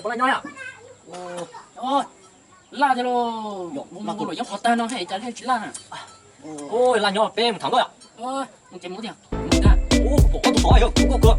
Puas laj nyob yom? Laj tiag lauj, mus mus luam nyob qhov tag no thiab cas tsis laj na. Laj nyob peb mus tham nkauj yom. Mus ces mus tiag. Ua, tus tod yog kuv nkauj kawg.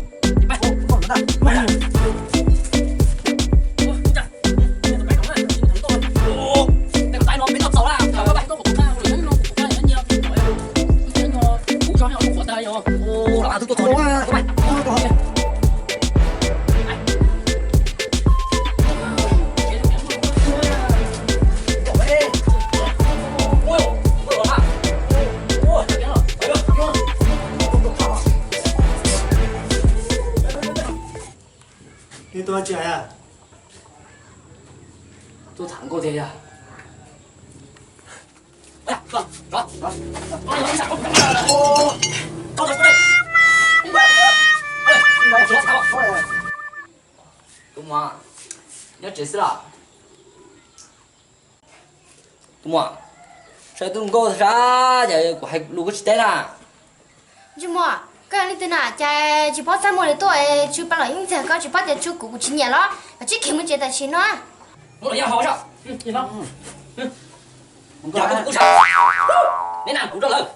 Tuaj tham nkauj tiag yog. Tus muam, nyob tsev xwb los? Tus muam, saib tub nkauj sab ces kuv hais lus koj tsis teb na. Ntsej muag, koj yog leej twg na, cas tsis paub txaj muag li tuaj, tsw pa los yeej ntxiag koj, tsis paub tias tsw kuv kuv tsis nyiam los? Koj tsib khiav mus tsev tam sim no. Neb na kuv rau lawm.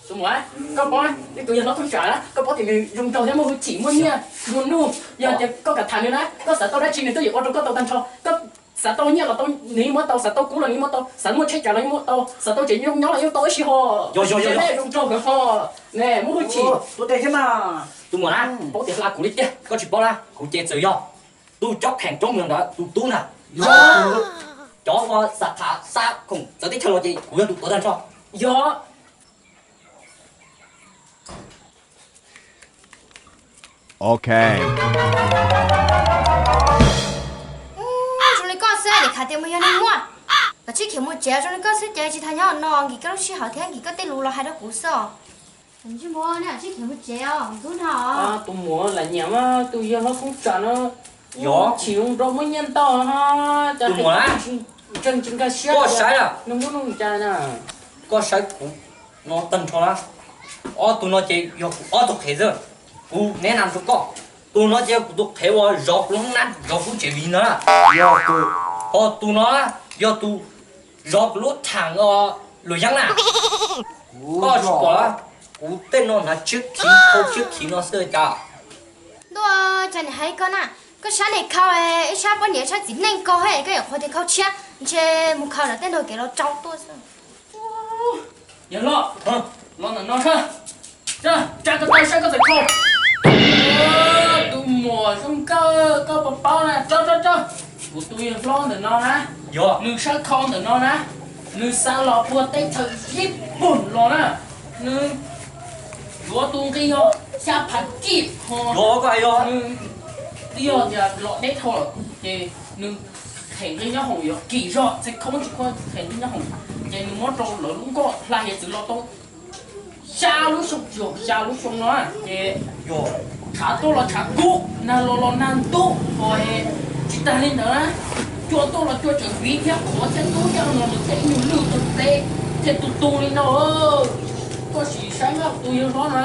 Tus muam, koj paub ib tug yawg hlob tub tsam na, koj paub tias nws zoo nraug thiab muaj hwj chim muaj nyiaj muaj nuj, yog tias koj kam tham nws na, koj xav tau dab tsi nws twb yuav ua rau koj tau tag nrho. Koj xav tau nyiaj los tau, nws yeej muab tau, xav tau kub los nws yeej muab tau, xav muaj tsheb tsav los yeej muab tau, xav tau tsev nyob los yeej tau ib si ho. Zoo nraug kawg ho, ne muaj hwj chim. Tus muam na, paub tias hla kuv li tiag, koj tsis paub na, kuv ces txawm yog tus cob kheem coob mus ntawd tus tub na. Cov uas xav tham xav khoom txawv teb chaws los ces kuv yog tus tuav tag nrho. Yog. Ok. Zoo li koj xwb es khav tias mus yog neeg muaj, koj tsib khiav mus tsev. Zoo li koj xwb ces tsis tas nyob no, nkim koj lub sij hawm thiab nkim koj tej lus los hais rau kuv xwb os. Ntsej muag, neb tsib khiav mus tsev os, tus no. Tus muam lam nyiam mas tus yawg hlob tub tsam no, yog chim zoo nraug muaj nyiaj ntau, cas tus muam ntseeg tsis nkag siab, koj saib na, nws muaj nuj cas na. Koj saib kuv no tag nrho na, ob tug no ces yog kuv ob tug qhev xwb. Kuv neb na rau koj, tus no ces yog kuv tus qhev uas zov kuv lub hnab zov kuv tsev vim no na. Ho tus no yog tus zov kuv lub theem luam yeeb na. Koj tsis pom kuv tej no hnav tshiab khiv, khau tshiab khiv no xwb cas. Ntuj, cas niam hais li koj na, koj sab niam khau, ib sab poj niam sab txiv neej koj, koj yuav qhuas tias khau tshiab, ntshe mus khau lawm tej ntug kev los tsau tuaj xwb. Yawg hlob, los ntawm no, tsa ko taw saib koj txawm khau. Tus muam zoo nkauj, koj puas paub na, tsa tsa tsa. Kuv tus yawg hlob ntawm no na, nws sab khau ntawm no na, nws xa los puag teb chaws Ib Pug los na, nws yuav tus nqi yog xya phav kij ho. Nws twb yog tias los deb dhau lawm ces nws them nqi nyob hoom yuav kim zog, txhais khau tsis khau them nqi nyob hoom, ces nws muab rau lawv lub nkoj hla hiav txwv los tau xya lub xyoo, xya lub xyoo no ces tshav tuaj los tshav kub, nag los los nag ntub, ho tsis tag li ntawd na, cua tuaj los cua tseem viv thiab qhuav thiab ntub thiab no nws thiaj ib nyuag lwj tus pleb thiaj tu tu li no. Koj sim saib na tus yawg hlob no,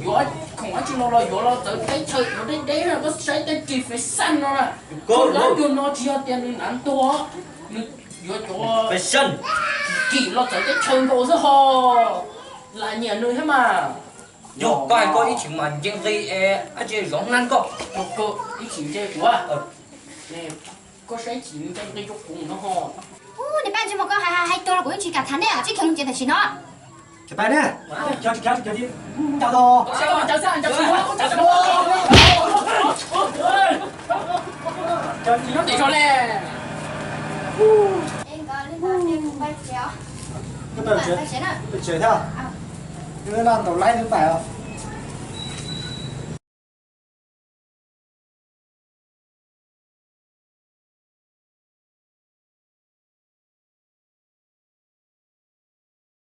yuav khoom dab tsi los los yuav los txawv teb chaws yuav deb deb na, koj saib tej ris fashion no na, koj lab cuag no tsis yog tias nws hnav ntuag, nws yuav cov fashion kim los txawv teb chaws nkaus xwb ho. Lam nyiam nws thiab mas. Yog koj hais koj ib chim mas nce nqi es dab tsi zov hnab koj. Ib chim nce kuv, koj saib ib chim nce nqi rau kuv no ho. Ub, niam pab ntsej muag, koj hais hais tuag los kuv yeej tsis kam tham nej, tsib khiav mus tsev tam sim no. Tsis pab ne, cov tsis khiav tsis khiav ncav tau. Peb tsev thiab, ntaus laib ntawd pais os.